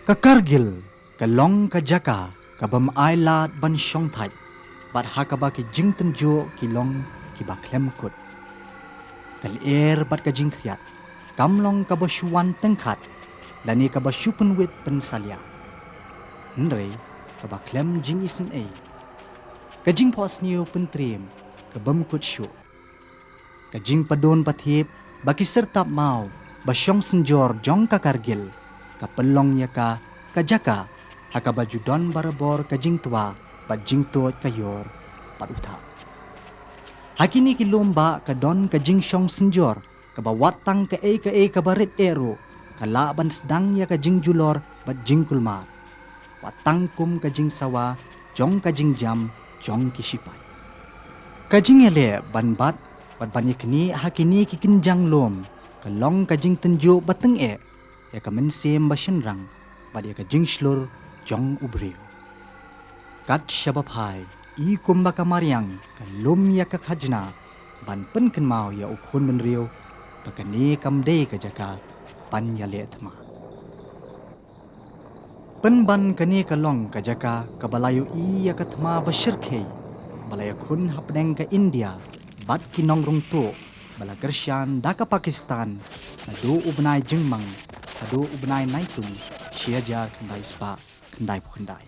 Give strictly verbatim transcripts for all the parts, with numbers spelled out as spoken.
Ka Kargil ka long ka jaka ka bym ailad ban shongthait, bad ha kaba ki jingtynjuh ki long kiba khlem kut. Ka lyer bad ka jingkhriat kam long kaba shu wan tyngkhat, lane kaba shu pynwit pynsalia, hynrei kaba khlem jingisynei. Ka jingphohsniew pyntriem ka bym kut shuh. Ka jingpadun pathiep ba ki syrtap maw ba shong synjor jong ka Kargil ka pynlong ïa ka ka jaka ha kaba ju don barabor ka jingtwa bad jingtuid ka ïor bad u thaw. Ha kine ki lum bah ka don ka jingshong synjor kaba wat tang kaei kaei kaba rit eh ruh ka lah ban sdang ïa ka jingjulor bad jingkulmar, wat tang kum ka jingsawa jong ka jingjam jong ki shipai. Ka jingïaleh ban bat bad ban ïaknieh ha kine ki kynjang lum ka long ka jingtynjuh ba tyngeh ïa ka mynsiem ba shynrang bad ïa ka jingshlur jong u briew. Kat shaba phai i kumba ka mariang ka lum ïa ka khajna ban pynkynmaw ïa u khun bynriew ba kane kam dei ka jaka ban ïaleh thma. Pynban kane ka long ka jaka kaba la ïohi ïa ka thma ba shyrkhei ba la ïakhun hapdeng ka India bad ki nongrung tuh ba la kyrshan da ka Pakistan naduh u bnai Jymmang haduh u bnai Naitung shi hajar khyndai spah khyndaiphew khyndai.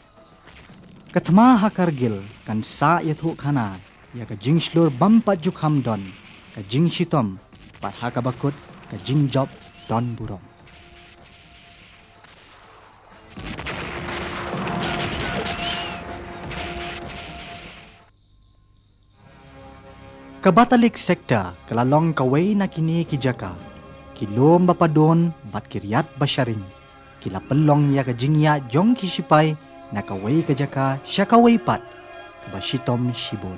Ka thma ha Kargil kan sah ïathuh khana ïa ka jingshlur bym pat ju kham don, ka jingshitom, bad ha kaba kut ka jingjop don burom. Ka Batalik Sector ka la long kawei na kine ki jaka. Ki lum ba padun bad ki riat ba sharing ki la pynlong ïa ka jingïaid jong ki shipai na kawei ka jaka sha kawei pat kaba shitom shibun.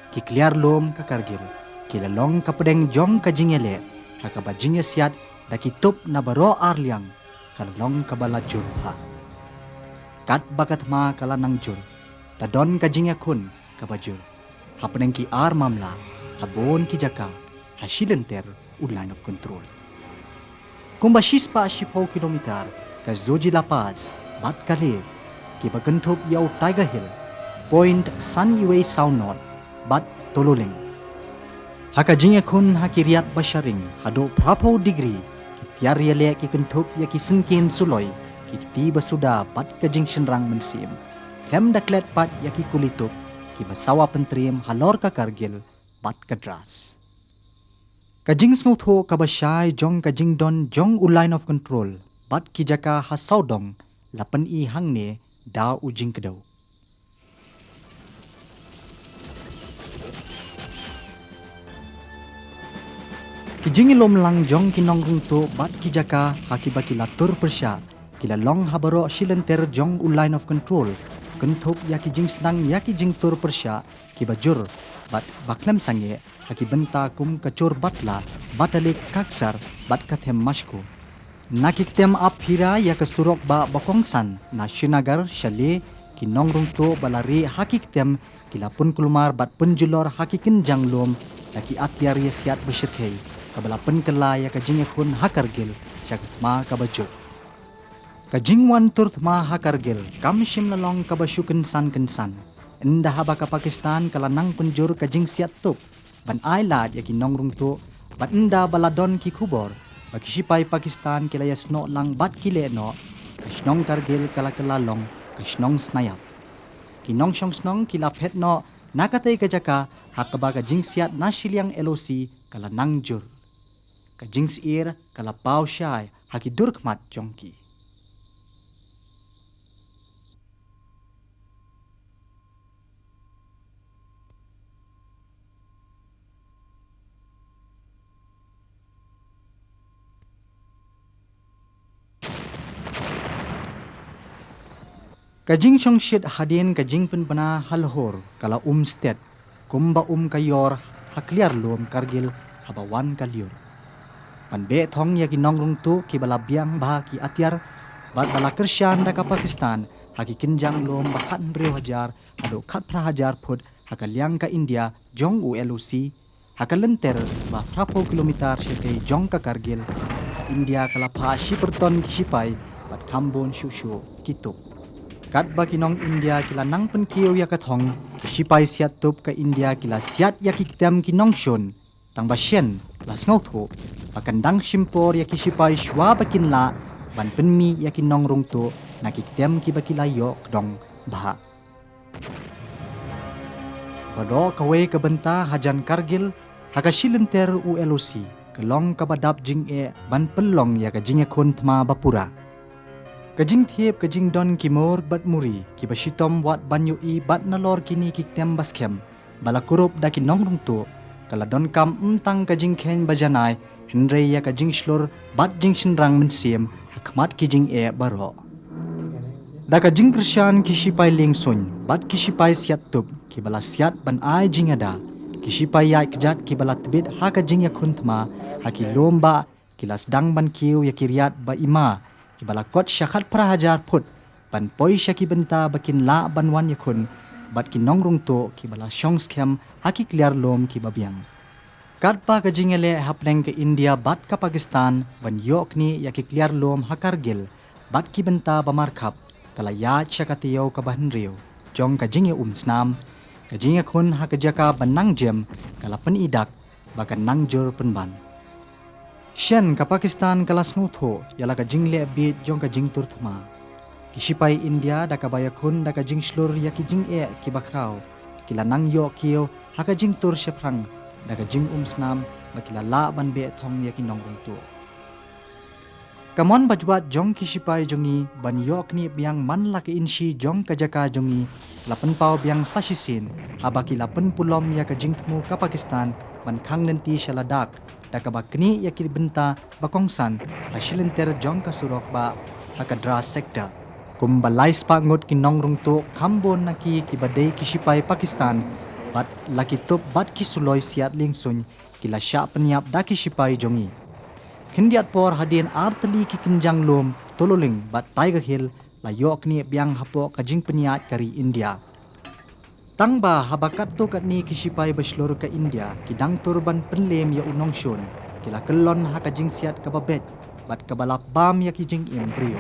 Ki kliar lum ka Kargil ki la long ka pdeng jong ka jingïaleh ha kaba jingïasiat da ki tup na baroh arliang ka la long kaba la jur bha. Katba ka thma ka la nang jur, la don ka jingïakhun kaba jur hapdeng ki ar mamla ha bun ki jaka ha shilynter u Line of Control. Kumba shispah shiphew kilometer ka Zojila Pass bad ka Leh kiba kynthup ïa u Tiger Hill, Point san iwei saw not bad Tololing. Ha ka jingïakhun ha ki riat ba sharing haduh phraphew degree, ki tiar ïaleh ki kynthup ïa ki syngkien suloi, ki kti ba suda bad ka jingshynrang mynsiem, khlem da klet pat ïa ki kuli tup kiba sawa pyntriem halor ka Kargil bad ka Dras. Ka jingsngewthuh kaba shai jong ka jingdon jong u Line of Control bad ki jaka ha sawdong la pyni hangne da u jingkdew. Ki jingïalum lang jong ki nongrung tuh bad ki jaka ha kiba ki la tur pyrshah ki la long ha baroh shilynter jong u Line of Control, kynthup ïa ki jingsdang ïa ki jingtur pyrshah kiba jur bad ba khlem sangeh ha ki bynta kum ka Chor Batla, Batalik, Kaksar bad ka Them Mashko. Na ki ktem ap phira ïa ka surok bah ba kongsan na Srinagar sha Leh, ki nongrung tuh ba la rieh ha ki ktem ki la pynkulmar bad pynjulor ha ki kynjang lum da ki atiar ïasiat ba shyrkhei kaba la pynkylla ïa ka jingïakhun ha Kargil sha ka thma kaba jur. Ka jingwan tur thma ha Kargil kam shym la long kaba shu kynsan kynsan, ynda haba ka Pakistan ka la nang pynjur ka jingsiat tup ban ai lad ïa ki nongrung tuh, bad ynda ba la don ki khubor ba ki shipai Pakistan ki la ïasnoh lang bad ki leh noh, ka shnong Kargil ka la kylla long ka shnong snaiap. Ki nongshong shnong ki la phet noh na katei ka jaka ha kaba ka jingsiat na shiliang L O C ka la nang jur. Ka jingsyier ka la paw shai ha ki dur khmat jong ki. Ka jingshongshit hadien ka jingpynbna ha Lahore ka la um stet, kumba um ka ïor ha kliar lum Kargil haba wan ka lyiur. Ban beh thong ïa ki nongrung tuh kiba la biang bha ki atiar bad ba la kyrshan da ka Pakistan ha ki kynjang lum ba khathynriew hajar haduh khatphra hajar phut ha ka liang ka India jong u L O C, ha ka lynter ba phraphew kilometer shatei jong ka Kargil, ka India ka la phah shipyrton ki shipai bad kham bun shuh shuh ki tup. Katba ki nong India ki la nang pynkiew ïa ka thong, ki shipai siat tup ka India ki la siat ïa ki ktem ki nongshun. Tang ba shen la sngewthuh ba kan dang shim por ïa ki shipai shuwa ba kin lah ban pynmih ïa ki nongrung tuh na ki ktem kiba ki la ïoh kdong bha. Baroh kawei ka bynta hajan Kargil ha ka shilynter u L O C ka long kaba dap jingeh ban pynlong ïa ka jingïakhun thma ba pura. Ka jingthiep ka jingdon ki mur bad muri kiba shitom wat ban ïohi bad nalor kine ki ktem ba skhem ba la kurup da ki nongrung tuh, ka la donkam ym tang ka jingkheiñ ba janai, hynrei ïa ka jingshlur bad jingshynrang mynsiem ha khmat ki jingeh baroh. Da ka jingkyrshan ki shipai liengsuiñ bad ki shipai siat tup kiba la siat ban ai jingada, ki shipai ïaid kjat kiba la tbit ha ka jingïakhun thma ha ki lum bah ki la sdang ban kiew ïa ki riat ba ima kiba la kot sha khatphra hajar phut ban poi sha ki bynta ba kin lah ban wan ïakhun bad ki nongrung tuh kiba la shong skhem ha ki kliar lum kiba biang. Katba ka jingïaleh hapdeng ka India bad ka Pakistan ban ïoh knieh ïa ki kliar lum ha Kargil bad ki bynta ba markhap ka la ïaid sha ka taïew kaba hynriew jong ka jingïaumsnam, ka jingïakhun ha ka jaka ba nang jem ka la pyni dak ba kan nang jur pynban. Shen ka Pakistan ka la sngewthuh ïa la ka jingleh bieit jong ka jingtur thma. Ki shipai India da kaba ïakhun da ka jingshlur ïa ki jingeh kiba khraw, ki la nang ïoh kiew ha ka jingtur shaphrang da ka jingumsnam ba ki la lah ban beh thong ïa ki nongrung tuh. Ka mon bajwat jong ki shipai jong ngi ban ïoh knieh biang man la ka inshi jong ka jaka jong ngi la pynpaw biang sa shisien haba ki la pynpulom ïa ka jingthmu ka Pakistan ban khang lynti sha Ladakh da kaba knieh ïa ki bynta ba kongsan ha shilynter jong ka surok bah ha ka Dras sector. Kumba lai spah ngut ki nongrung tuh kham bun na ki kiba dei ki shipai Pakistan bad la ki tup bad ki suloi siat liengsuiñ ki la shah pynïap da ki shipai jong ngi. Khyndiat por hadien ar tylli ki kynjang lum Tololing bad Tiger Hill la ïoh knieh biang hapoh ka jingpynïaid ka ri India. Tang ba haba katto katne ki shipai ba shlur ka India ki dang tur ban pynlem ïa u nongshun, ki la kyllon ha ka jingsiat kaba beit bad kaba la bam ïa ki jingim briew.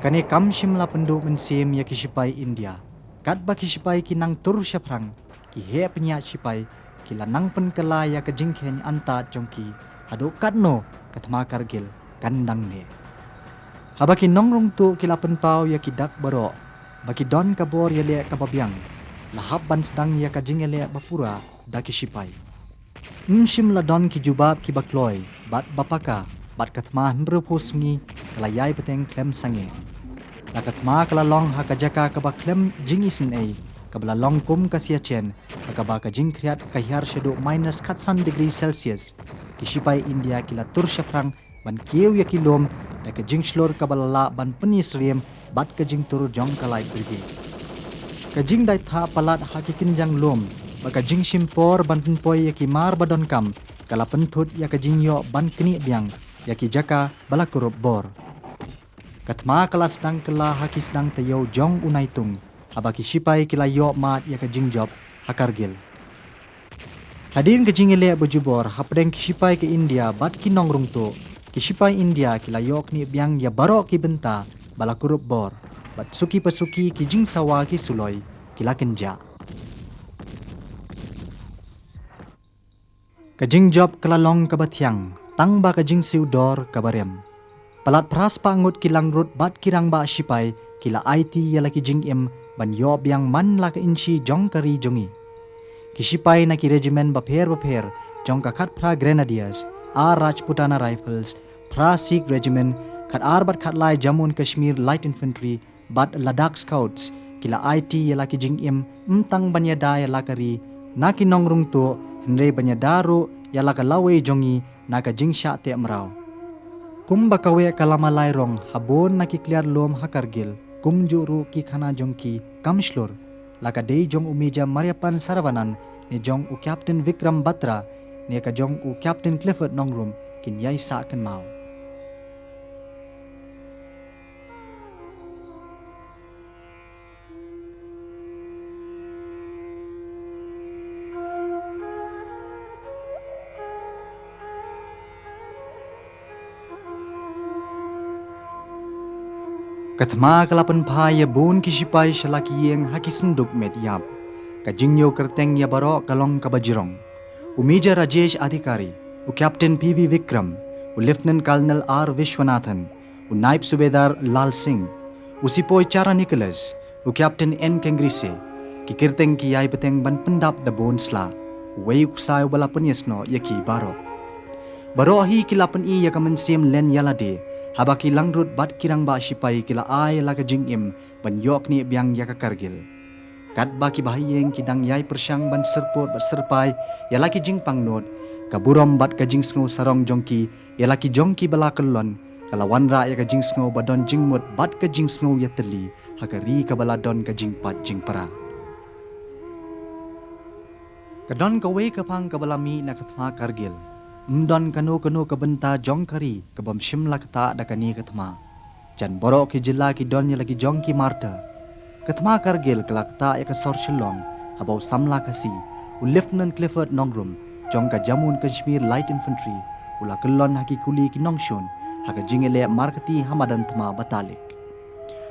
Kane kam shym la pynduh mynsiem ïa ki shipai India. Katba ki shipai ki nang tur shaphrang, ki heh pynïaid shipai ki la nang pynkylla ïa ka jingkheiñ antad jong ki haduh katno ka thma Kargil kan dang neh. Haba ki nongrung tuh ki la pynpaw ïa ki dak baroh ba ki don ka bor ïaleh kaba biang, la hap ban sdang ïa ka jingïaleh ba pura da ki shipai. Ym shym la don ki jubab kiba kloi bad ba paka bad ka thma hynriewphew sngi ka la ïai bteng khlem sangeh. La ka thma ka la long ha ka jaka kaba khlem jingisynei, kaba la long kum ka Siachen, ha kaba ka jingkhriat ka hiar shaduh minus khatsan degree Celsius. Ki shipai India ki la tur shaphrang ban kiew ïa ki lum da ka jingshlur kaba la lah ban pynïasyriem bad ka jingtur jong ka Light Brigade. Ka jingdait thah palat ha ki kynjang lum bad ka jingshim por ban pynpoi ïa ki mar ba donkam ka la pynthut ïa ka jingïoh ban knieh biang ïa ki jaka ba la kurup bor. Ka thma ka la sdang kylla ha ki sdang taïew jong u naitung, haba ki shipai ki la ïoh mad ïa ka jingjop ha Kargil. Hadien ka jingïaleh ba jubor hapdeng ki shipai ka India bad ki nongrung tuh, ki shipai India ki la ïoh knieh biang ïa baroh ki bynta ba la kurup bor, bad suki pa suki ki jingsawa ki suloi ki la kynjah. Ka jingjop ka la long kaba thiang, tang ba ka jingsiew dor kaba rem. Palat phra spah ngut ki langrut bad ki rangbah shipai ki la aiti ïa la ki jingim ban ïoh biang man la ka inshi jong ka ri jong ngi. Ki shipai na ki regiment bapher bapher jong ka khatphra Grenadiers, ar Rajputana Rifles, phra Sikh Regiment, khatar bad khatlai Jammu and Kashmir Light Infantry, bad Ladakh Scouts, ki la aiti ïa la ki jingim ym tang ban ïada ïa la ka ri na ki nongrung tuh, hynrei ban ïada ruh ïa la ka lawei jong ngi na ka jingshah teh mraw. Kumba kawei ka lama lai rong ha bun na ki kliar lum ha Kargil, kumjuh ruh ki khana jong ki kam shlur, la ka dei jong u Major Mariappan Saravanan, ne jong u Captain Vikram Batra, ne ka jong u Captain Clifford Nongrum, kin ïai sah kynmaw. Ka thma ka la pynphai ïa bun ki shipai sha la ki ïing ha ki synduk met ïap. Ka jingñiew kyrteng ïa baroh ka long kaba jrong. U Major Rajesh Adhikari, u Captain P V Vikram, u Lieutenant Colonel R Vishwanathan, u Naib Subedar Lal Singh, u Sepoy Chara Nicholas, u Captain N Kengrise, ki kyrteng ki ïai bteng ban pyndap da bun sla. Uwei u ksai uba la pynïasnoh ïa ki baroh. Baroh hi ki la pyni ïa ka mynsiem len ïa lade, haba ki langrut bad ki rangbah shipai ki la ai la ka jingim ban ïoh knieh biang ïa ka Kargil. Katba ki bahaïing ki dang ïai pyrshang ban syrpud bad syrpai ïa la ki jingpangnud, ka burom bad ka jingsngew sarong jong ki ïa la ki jong ki ba la kyllon, ka la wanrah ïa ka jingsngew ba don jingmut bad ka jingsngew ïatylli ha ka ri kaba la don ka jingpait jingpra. Ka don kawei ka phang kaba la mih na ka thma Kargil. Ym don kano kano ka bynta jong ka ri kabym shym la ktah da kane ka thma. Jan baroh ki jylla ki don ïa la ki jong ki martyr. Ka thma Kargil ka la ktah ïa ka sor Shillong, haba u samla Khasi, u Lieutenant Clifford Nongrum, jong ka Jammu and Kashmir Light Infantry, u la kyllon ha ki kuli ki nongshun ha ka jingïaleh markti ha madan thma Batalik.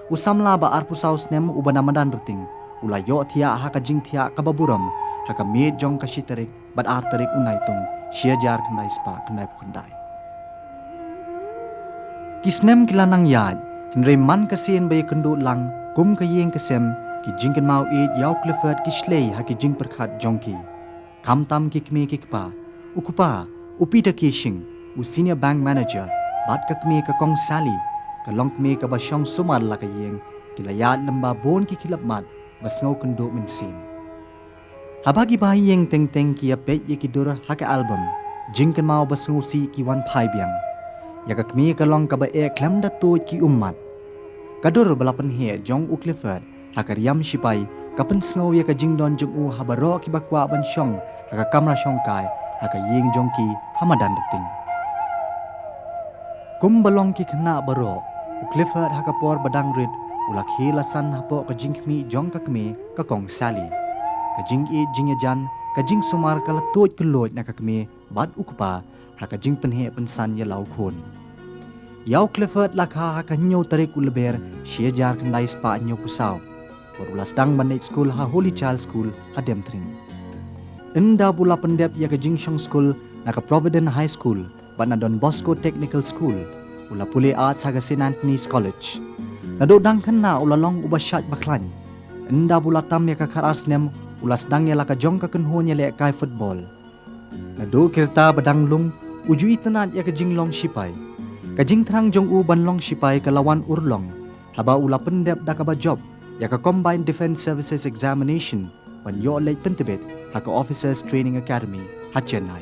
U samla ba arphew saw snem uba na madan Rting, u la ïohthiah ha ka jingthiah kaba burom ha ka miet jong ka shi tarik bad ar tarik u Naitung, shi hajar khyndai spah khyndaiphew khyndai. Ki snem ki la nang ïaid, hynrei man ka sien ba ïakynduh lang kum ka ïing ka sem, ki jingkynmaw ïeit ïa u Clifford ki shlei ha ki jingpyrkhat jong ki. Khamtam ki kmie ki kpa, u kpa, u Peter Kishing, u Senior Bank Manager, bad ka kmie ka Kong Sally, ka longkmie kaba shong sumar la ka ïing, ki la ïaid lyngba bun ki khyllipmat ba sngew kynduh mynsiem. Haba ki bahaïing teng teng ki ïapeit ïa ki dur ha ka album, jingkynmaw ba sngewsih ki wan phai biang. Ïa ka kmie ka long kaba eh khlem da tuid ki ummat. Ka dur ba la pynheh jong u Clifford ha ka riam shipai ka pynsngew ïa ka jingdon jong u ha baroh kiba kwah ban shong ha ka kamra shongkai ha ka ïing jong ki ha madan Rting. Kumba long ki khynnah baroh, u Clifford ha ka por ba dang rit u la khie la san hapoh ka jingkhmih jong ka kmie ka Kong Sally. Ka jingïeit jingïajan, ka jingsumar ka la tuid kylluid na ka kmie bad u kpa ha ka jingpynheh pynsan ïa la u khun. Ïa u Clifford la kha ha ka hynñiew tarik u Lber, shi hajar khyndai spah hynñiewphew saw, bad u la sdang ban leit skul ha Holy Child School ha Demthring. Ynda ba u la pyndep ïa ka jingshong skul na ka Providence High School bad na Don Bosco Technical School, u la pule Arts ha ka Saint Anthony's College. Naduh dang khynnah u la long uba shait ba khlaiñ. Ynda ba u la tam ïa ka khatar snem, u la sdang ïa la ka jong ka kynhun ïalehkai football. Naduh ki rta ba dang lung, u ju itynnad ïa ka jinglong shipai. Ka jingthrang jong u ban long shipai ka la wan urlong haba u la pyndep da kaba jop ïa ka Combined Defence Services Examination ban ïoh leit pyntbit ha ka Officers Training Academy ha Chennai.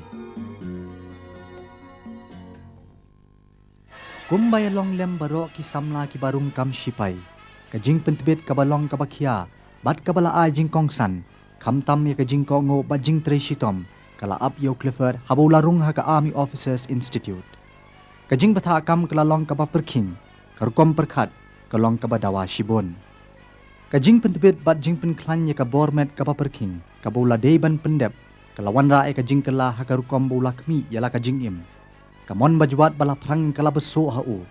Kumba ïalong lem baroh ki samla kiba rung kam shipai, ka jingpyntbit kaba long kaba khia bad kaba la ai jingkongsan, khamtam ïa ka jingkohnguh bad jingtrei shitom, ka la ap ïa u Clifford haba u la rung ha ka Army Officers Institute. Ka jingbthah kam ka la long kaba pyrkhing, ka rukom pyrkhat ka long kaba dawa shibun. Ka jingpyntbit bad jingpynkhlaiñ ïa ka bor met kaba pyrkhing kaba u la dei ban pyndep, ka la wanrah ïa ka jingkylla ha ka rukom ba u la khmih ïa la ka jingim. Ka mon bajwat ba la phrang ka la bsuh ha u.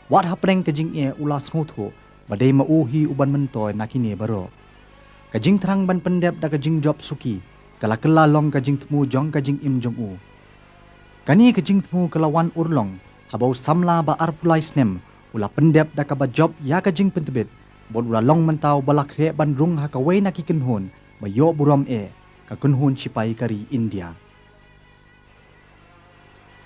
Wat hapdeng ka jingeh u la sngewthuh ba dei ma u hi uban myntoi na kine baroh. Ka jingthrang ban pyndep da ka jingjop suki ka la kylla long ka jingthmu jong ka jingim jong u. Kane ka jingthmu ka la wan urlong haba u samla ba arphew lai snem u la pyndep da kaba jop ïa ka jingpyntbit, bad u la long mynta uba la khreh ban rung ha kawei na ki kynhun ba ïoh burom eh, ka kynhun shipai ka ri India.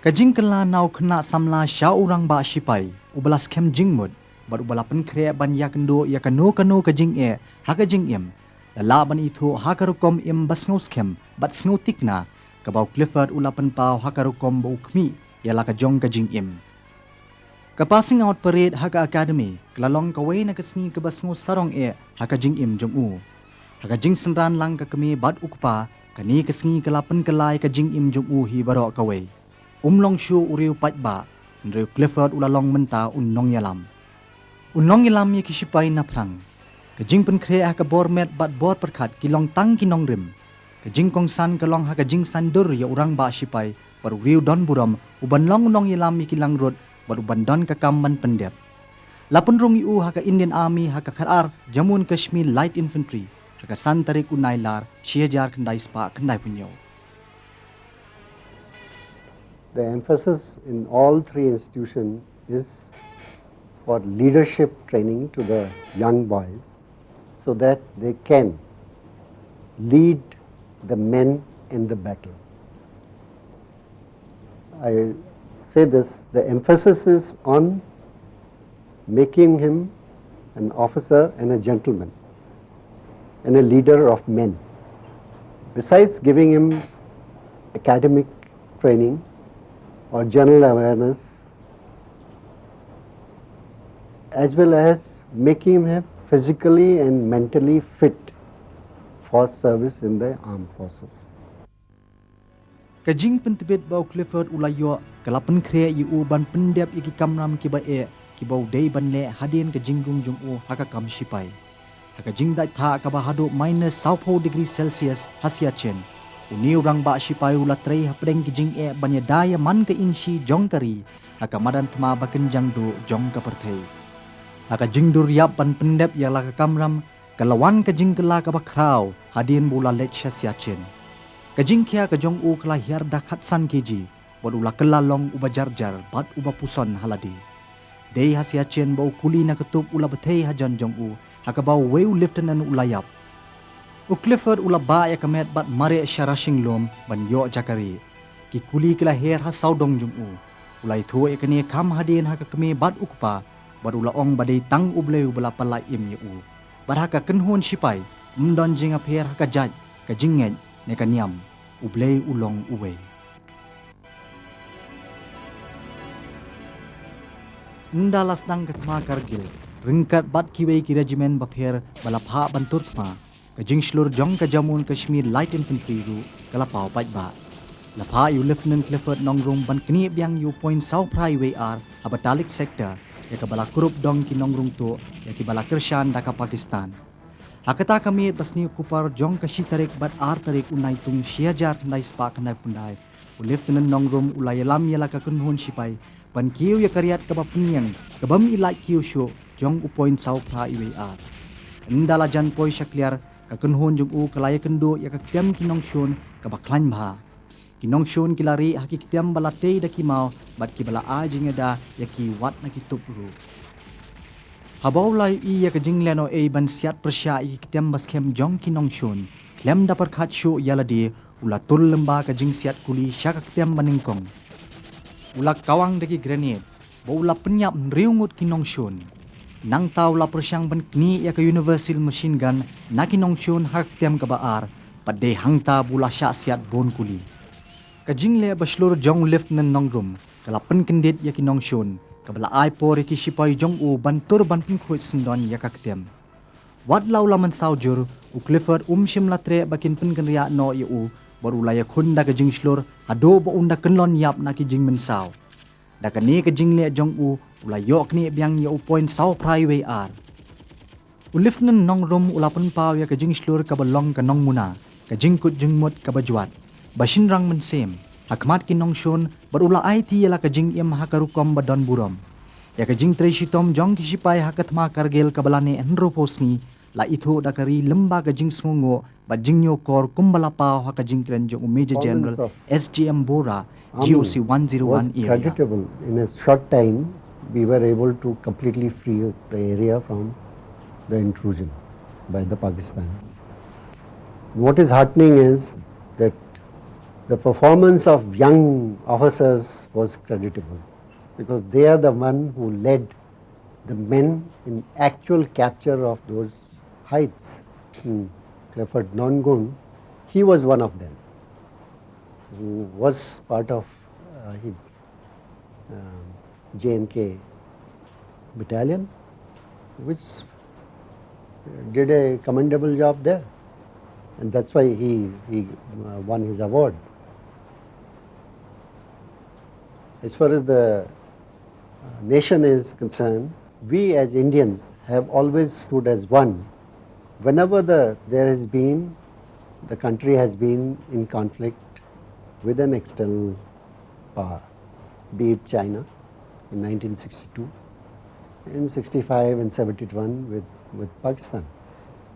Ka jingkylla na u khynnah samla sha u rangbah shipai uba la skhem jingmut bad uba la pynkhreh ban ïakynduh ïa kano kano ka jingeh ha ka jingim, la lah ban ithuh ha ka rukom im ba sngewskhem bad sngewtikna kaba u Clifford u la pynpaw ha ka rukom ba u khmih ïa la ka jong ka jingim. Ka passing out parade ha ka academy ka la long kawei na ka sngi kaba sngewsarong eh ha ka jingim jong u. Ha ka jingsynran lang ka kmie bad u kpa, kane ka sngi ka la pynkylla ïa ka jingim jong u hi baroh kawei. Um long shuh u riew paidbah, hynrei u Clifford u la long mynta u nongïalam. U nongïalam ïa ki shipai na phrang. Ka jingpynkhreh ha ka bor met bad bor pyrkhat ki long tang ki nongrim. Ka jingkongsan ka long ha ka jingsaiñdur ïa u rangbah shipai bad u riew don burom uban long u nongïalam ïa ki langrut bad uban don ka kam ban pyndep. La pynrung ïa u ha ka Indian Army ha ka khatar Jammu and Kashmir Light Infantry ha ka san tarik u Nailar shi hajar khyndai spah khyndai phew hynñiew. The emphasis in all three institutions is for leadership training to the young boys so that they can lead the men in the battle. I say this, the emphasis is on making him an officer and a gentleman and a leader of men. Besides giving him academic training or general awareness, as well as making him physically and mentally fit for service in the armed forces. Ka jingpyntbit ba u Clifford u la ïoh ka la pynkhreh ïa u ban pyndep ïa ki kamram kiba eh kiba u dei ban leh hadien ka jingrung jong u ha ka kam shipai. Ha ka jingdait thah kaba haduh minus sawphew degree Celsius ha Siachen, une u rangbah shipai u la trei hapdeng ki jingeh ban ïada ïa man ka inshi jong ka ri ha ka madan thma ba kynjang duh jong ka pyrthei. Ha ka jingdur ïap ban pyndep ïa la ka kamram, ka la wan ka jingkylla kaba khraw hadien ba u la leit sha Siachen. Ka jingkhia ka jong u ka la hiar da khatsan kg bad u la kylla long uba jarjar bad uba puson ha lade. Dei ha Siachen ba u kuli na ka tup u la bthei hajan jong u ha kaba uwei u lieutenant u la ïap. U Clifford u la bah ïa ka met bad mareh sha rashinglum ban ïoh jaka rieh. Ki kuli ki la her ha sawdong jong u. U la ïathuh ïa kane kham hadien ha ka kmie bad u kpa bad u la ong ba dei tang U Blei uba la pynlait im ïa u. Bad ha ka kynhun shipai ym don jingapher ha ka jait, ka jingngeit ne ka niam. U Blei u long uwei. Ynda la sdang ka thma Kargil, ryngkat bad kiwei ki regiment bapher ba la phah ban tur thma, ka jingshlur jong ka Jammu and Kashmir Light Infantry ruh ka la paw paidbah. La phah ïa u Lieutenant Clifford Nongrum ban knieh biang ïa u point saw phra uwei ar ha Batalik Sector, ïa kaba la kurup dong ki nongrung tuh ïa kiba la kyrshan da ka Pakistan. Ha kata ka miet ba sni October jong ka shi tarik bad ar tarik u Naitung shi hajar khyndai spah khyndai phew khyndai, u Lieutenant Nongrum u la ïalam ïa la ka kynhun shipai ban kiew ïa ka riat kaba pynïeng, kabym i lait kiew shuh jong u point saw phra uwei ar. Ynda la jan poi sha kliar, ka kynhun jong u ka la ïakynduh ïa ka ktem ki nongshun kaba khlaiñ bha. Ki nongshun ki la rieh ha ki ktem ba la tei da ki maw bad kiba la ai jingïada ïa ki wat na ki tup ruh. Haba u la ïohi ïa ka jinglehnohei ban siat pyrshah ïa ki ktem ba skhem jong ki nongshun, khlem da pyrkhat shuh ïa lade, u la tur lyngba ka jingsiat kuli sha ka ktem ba nyngkong. U la kawang da ki grenade ba u la pynïap hynriew ngut ki nongshun. Nangta u la pyrshang ban knieh ïa ka universal machine gun na ki nongshun ha ka ktem kaba ar, bad dei hangta ba u la shah siat bun kuli. Ka jingleh ba shlur jong u Lieutenant Nongrum ka la pynkyndit ïa ki nongshun, kaba la ai por ïa ki shipai jong u ban tur ban pynkhuid syndon ïa ka ktem. Wat la u la mynsaw jur, u Clifford um shym la treh ba kin pynkynriah noh ïa u, bad u la ïakhun da ka jingshlur haduh ba un da kyllon ïap na ki jingmynsaw. Da kane ka jingleh jong u, u la ïoh knieh biang ïa u point saw phra uwei ar. U Lieutenant Nongrum u la pynpaw ïa ka jingshlur kaba long ka nongmuna, ka jingkut jingmut kaba jwat, ba shynrang mynsiem ha khmat ki nongshun, bad u la aiti ïa la ka jingim ha ka rukom ba don burom. Ïa ka jingtrei shitom jong ki shipai ha ka thma Kargil kaba la neh hynriewphew sngi, la ithuh da ka ri lyngba ka jingsngewnguh bad jingñiewkor kumba la paw ha ka jingkren jong u Major General S J M Bora, G O C one zero one area. In a short time, we were able to completely free the area from the intrusion by the Pakistanis. What is heartening is that the performance of young officers was creditable, because they are the one who led the men in actual capture of those heights. Hmm. Clifford Nongrum, he was one of them, who was part of, uh, his, um, J and K battalion, which did a commendable job there, and that's why he, he, uh, won his award. As far as the, uh, nation is concerned, we as Indians have always stood as one. Whenever the, there has been, the country has been in conflict with an external power, be it China in nineteen sixty-two, in sixty-five and seventy-one with, with Pakistan.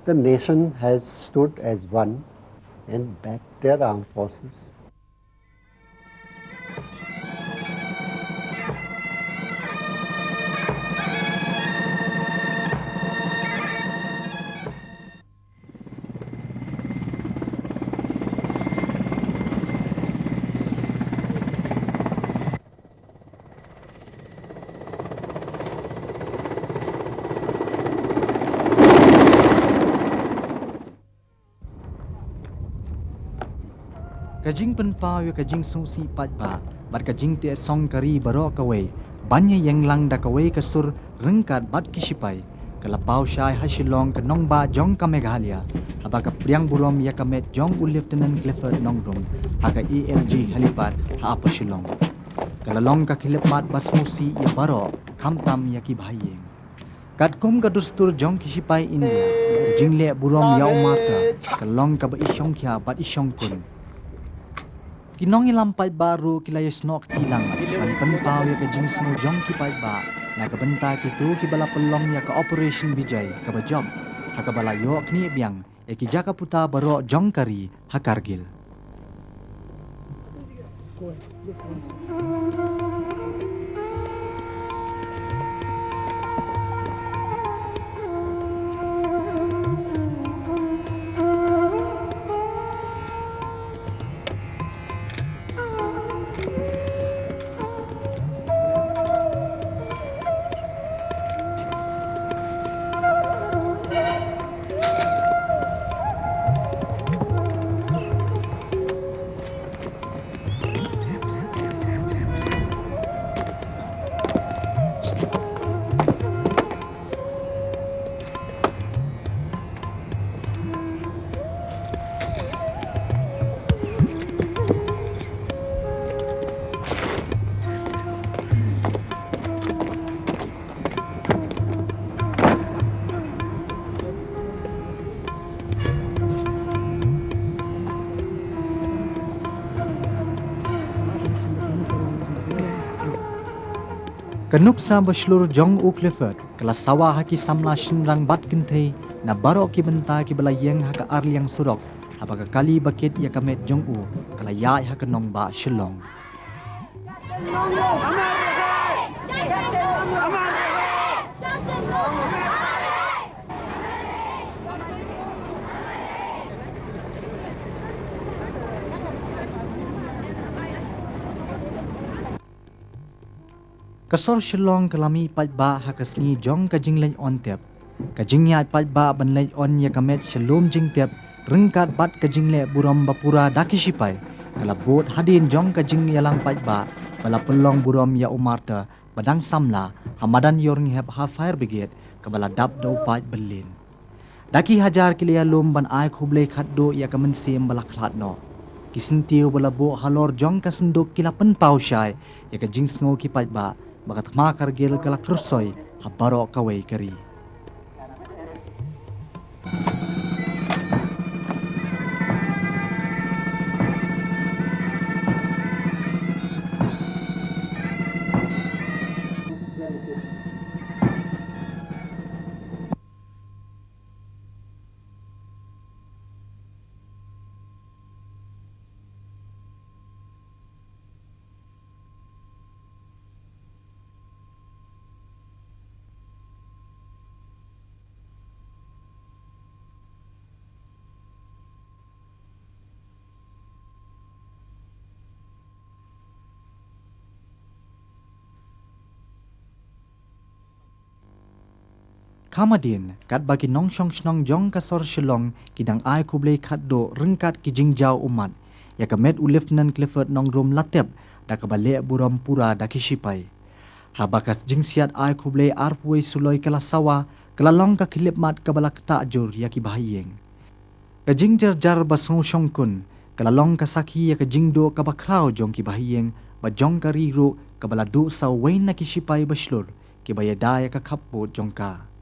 The nation has stood as one and backed their armed forces. Ka jingpynpaw ïa ka jingsngewsih paidbah bad ka jingteh song ka ri baroh kawei ban ïa ïeng lang da kawei ka sur ryngkat bad ki shipai, ka la paw shai ha Shillong, ka nongbah jong ka Meghalaya, haba ka pdiang burom ïa ka met jong u Lieutenant Clifford Nongrum ha ka A L G helipad ha Upper Shillong. Ka la long ka khyllipmat ba sngewsih ïa baroh, khamtam ïa ki bahaïing. Katkum ka dustur jong ki shipai India, ka jingleh burom ïa u martyr ka long kaba ishongkhia bad ishongkun. Ki nongïalam paidbah ruh ki la ïasnoh kti lang ban pynpaw ïa ka jingsngew jong ki paidbah na ka bynta kito kiba la pynlong ïa ka Operation Vijay kaba jop, ha kaba la ïoh knieh biang ïa ki jaka puta baroh jong ka ri ha Kargil. Ka nuksa ba shlur jong u Clifford ka la sawa ha ki samla shynrang bad kynthei na baroh ki bynta kiba la ïeng ha ka arliang surok, haba ka kali ba kit ïa ka met jong u ka la ïaid ha ka nongbah Shillong. Ka sor Shillong ka la mih paidbah ha ka sngi jong ka jingleit on tep. Ka jingïaid paidbah ban leit on ïa ka met sha lum jingtep, ryngkat bad ka jingleh burom ba pura da ki shipai, ka la bud hadien jong ka jingïalang paidbah ba la pynlong burom ïa u martyr ba dang samla ha madan Ïornghep ha Fire Brigade, kaba la dap da u paid byllien. Da ki hajar ki la ïalum ban ai khublei khatduh ïa ka mynsiem ba la khlad noh. Ki syntiew ba la buh halor jong ka synduk ki la pynpaw shai ïa ka jingsngew ki paidbah ba ka thma Kargil ka la kyrsoi ha baroh kawei ka ri. Kham hadien, katba ki nongshong shnong jong ka sor Shillong ki dang ai khublei khatduh ryngkat ki jingjaw ummat ïa ka met u Lieutenant Clifford Nongrum la tep da kaba leh burom pura da ki shipai. Haba ka jingsiat ai khublei arphew wei suloi ka la sawa, ka la long ka khyllipmat kaba la ktah jur ïa ki bahaïing. Ka jingjyrjar ba sngewshongkun ka la long ka sakhi ïa ka jingduh kaba khraw jong ki bahaïing ba jong ka ri ruh, kaba la duh sa uwei na ki shipai ba shlur kiba ïada ïa ka khappud jong ka.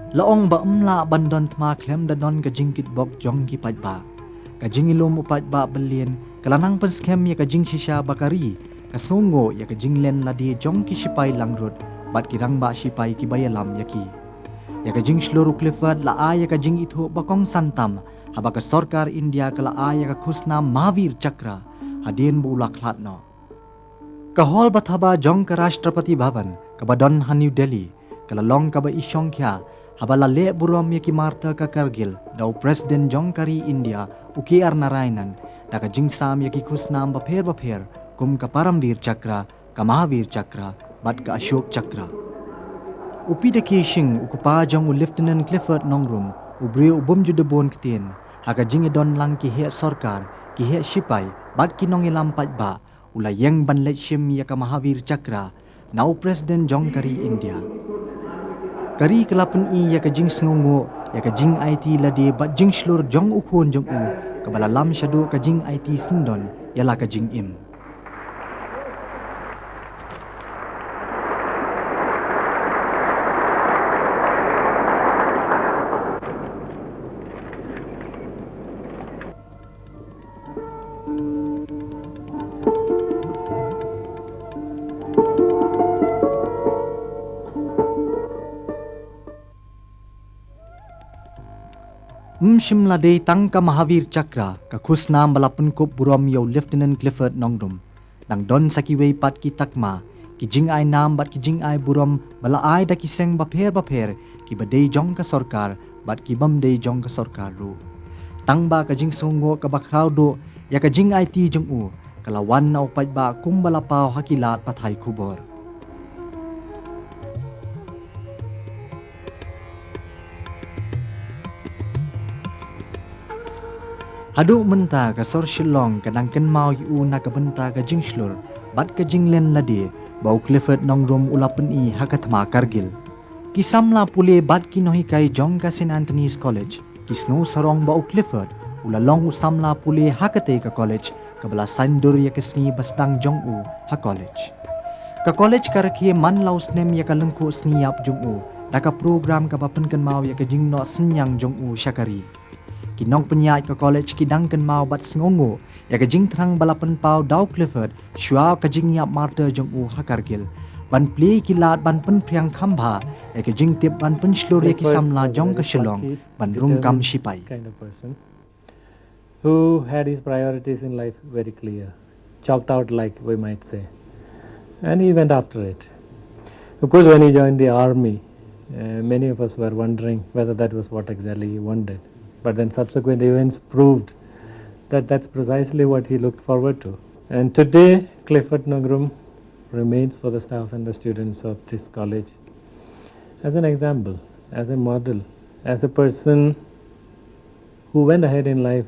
La ong ba ym lah ban don thma khlem da don ka jingkitbok jong ki paidbah. Ka jingïalum u paidbah byllian ka la nang pynskhem ïa ka jingshisha ba ka ri ka sngewnguh ïa ka jinglen lade jong ki shipai langrut bad ki rangbah shipai kiba ïalam ïa ki. Ïa ka jingshlur u Clifford la ai ïa ka jingithuh ba kongsan tam haba ka sorkar India ka la ai ïa ka khusnam Mahavir Chakra hadien ba u la khlad noh. Ka hall ba thaba jong ka Rashtrapati Bhavan kaba don ha New Delhi ka la long kaba i shongkhia haba la leh burom ïa ki martyr ka Kargil da u President jong ka ri India u K R Narayanan da ka jingsam ïa ki khusnam bapher bapher kum ka Paramvir Chakra, ka Mahavir Chakra bad ka Ashok Chakra. U P W Singh, u kpa jong u Lieutenant Clifford Nongrum, u briew u bym ju da bun ktien ha ka jingïadon lang ki heh sorkar, ki heh shipai bad ki nongïalam paidbah, u la ïeng ban leit shim ïa ka Mahavir Chakra na u President jong ka ri India. Ka ri ka la pyni ïa ka jingsngewnguh ïa ka jingaiti lade bad jingshlur jong u khun jong u kaba la lam shaduh ka jingaiti syndon ïa la ka jingim. Ym shym la dei tang ka Mahavir Chakra, ka khusnam ba la pynkup burom ïa u Lieutenant Clifford Nongrum. Dang don sa kiwei pat ki takma, ki jingai nam bad ki jingai burom ba la ai da ki seng bapher bapher, kiba dei jong ka sorkar bad ki bym dei jong ka sorkar ruh. Tang ba ka jingsngewnguh kaba khraw duh ïa ka jingaiti jong u ka la wan na u paidbah kumba la paw ha ki lad pathai khubor. Haduh mynta ka sor Shillong ka dang kynmaw ïa u na ka bynta ka jingshlur bad ka jinglen lade ba u Clifford Nongrum u la pyni ha ka thma Kargil. Ki samla pule bad ki nonghikai jong ka Saint Anthony's College ki sngew sarong ba u Clifford u la long u samla pule ha katei ka college kaba la saiñdur ïa ka sngi ba sdang jong u ha college. Ka college ka rakhe man la u snem ïa ka lyngkhuh sngi ïap jong u da ka program kaba pynkynmaw ïa ka jingnoh synñiang jong u sha ka ri. Ki nongpynïaid ka college ki dang kynmaw bad sngewnguh ïa ka jingthrang ba la pynpaw da u Clifford shuwa ka jingïap martyr jong u ha Kargil, ban plie ki lad ban pynphriang kham bha ïa ka jingtip ban pynshlur ïa ki samla jong ka Shillong ban rung kam shipai. Kind of person who had his priorities in life very clear, chalked out, like we might say, and he went after it. Of course, when he joined the army, uh, many of us were wondering whether that was what exactly he wanted. But then subsequent events proved that that's precisely what he looked forward to. And today, Clifford Nongrum remains for the staff and the students of this college as an example, as a model, as a person who went ahead in life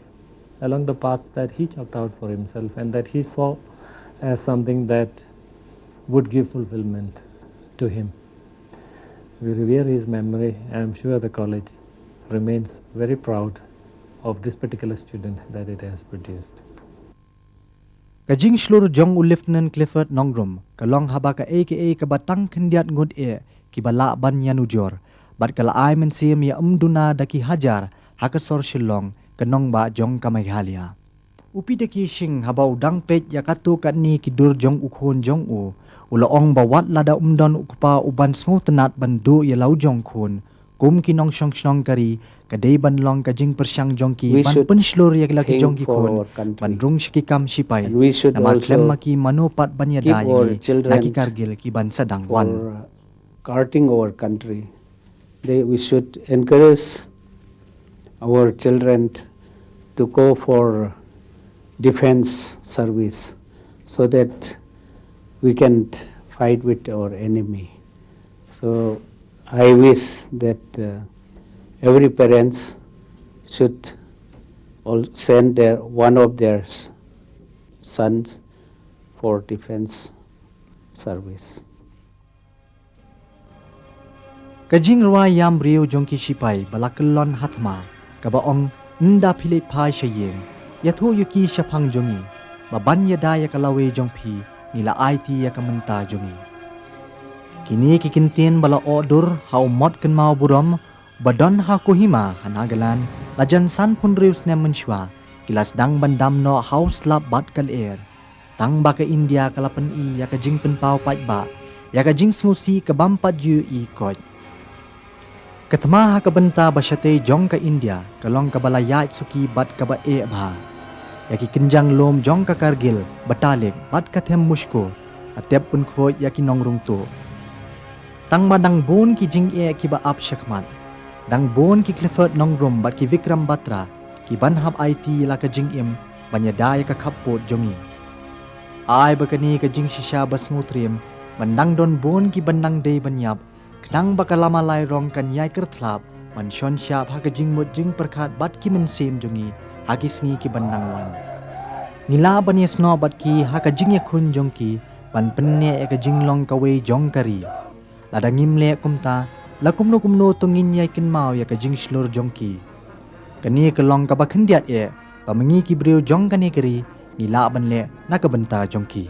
along the path that he chalked out for himself and that he saw as something that would give fulfillment to him. We revere his memory. I am sure the college remains very proud of this particular student that it has produced. Ka jingshlur jong u Lieutenant Clifford Nongrum ka long haba kaei kaei kaba tang khyndiat ngut eh kiba lah ban ïanujor bad ka la ai mynsiem ïa ym duna da ki hajar ha ka sor Shillong, ka nongbah jong ka Meghalaya. U P W Singh haba u dang peit ïa katto katne ki dur jong u khun jong u, u la ong ba wat lada ym don u kpa uban sngewtynnat ban duh ïa la u jong khun, kum ki nongshong shnong ka ri, ka dei ban long ka jingpyrshang jong ki ban pynshlur ïa la ki jong ki khun ban rung sha ki kam shipai. Namar khlem ma ki mano pat ban ïada ïa ngi na ki Kargil ki ban sa dang wan. Guarding our country. They, we should encourage our children to go for defense service so that we can fight with our enemy. So I wish that uh, every parents should all send their one of their s- sons for defense service. Ka jingrwai ïam briew jong ki shipai ba la kyllon ha thma, kaba ong, ynda phi leit phai sha ïing, ïathuh ïa ki shaphang jong ngi, ba ban ïada ïa ka lawei jong phi, ngi la aiti ïa ka mynta jong ngi. Kine ki kyntien ba la oh dur ha u mot kynmaw burom Ba don ha Kohima ha Nagaland, la jan san phew hynriew snem mynshuwa, ki la sdang ban dam noh ha u slap bad ka lyer. Tang ba ka India ka la pyni ïa ka jingpynpaw paidbah, ïa ka jingsngewsih ka bym pat ju ïohi koit. Ka thma ha ka bynta ba shatei jong ka India ka long kaba la ïaid suki bad kaba eh bha. Ïa ki kynjang lum jong ka Kargil, Batalik bad ka them Moscow, la tep pynkhuid ïa ki nongrung tuh. Tang ba dang bun ki jingeh kiba ap shakhmat, dang bun ki Clifford Nongrum bad ki Vikram Batra, ki ban hap aiti la ka jingim ban ïada ïa ka khappud jong ngi. Ai ba kane ka jingshisha ba sngewtriem, ban dang don bun ki ban dang dei ban ïap, khnang ba ka lama lai rong kan ïai kyrthlap ban shon shap ha ka jingmut jingpyrkhat bad ki mynsiem jong ngi ha ki sngi ki ban dang wan. Ngi lah ban ïasnoh bad ki ha ka jingïakhun jong ki ban pynneh ïa ka jinglong kawei jong ka ri. Lada ngim leh kumta, la kumno kumno to ngin ïai kynmaw ïa ka jingshlur jong ki. Kane ka long kaba khyndiat eh ba ma ngi ki briew jong kane ka ri ngi lah ban leh na ka bynta jong ki.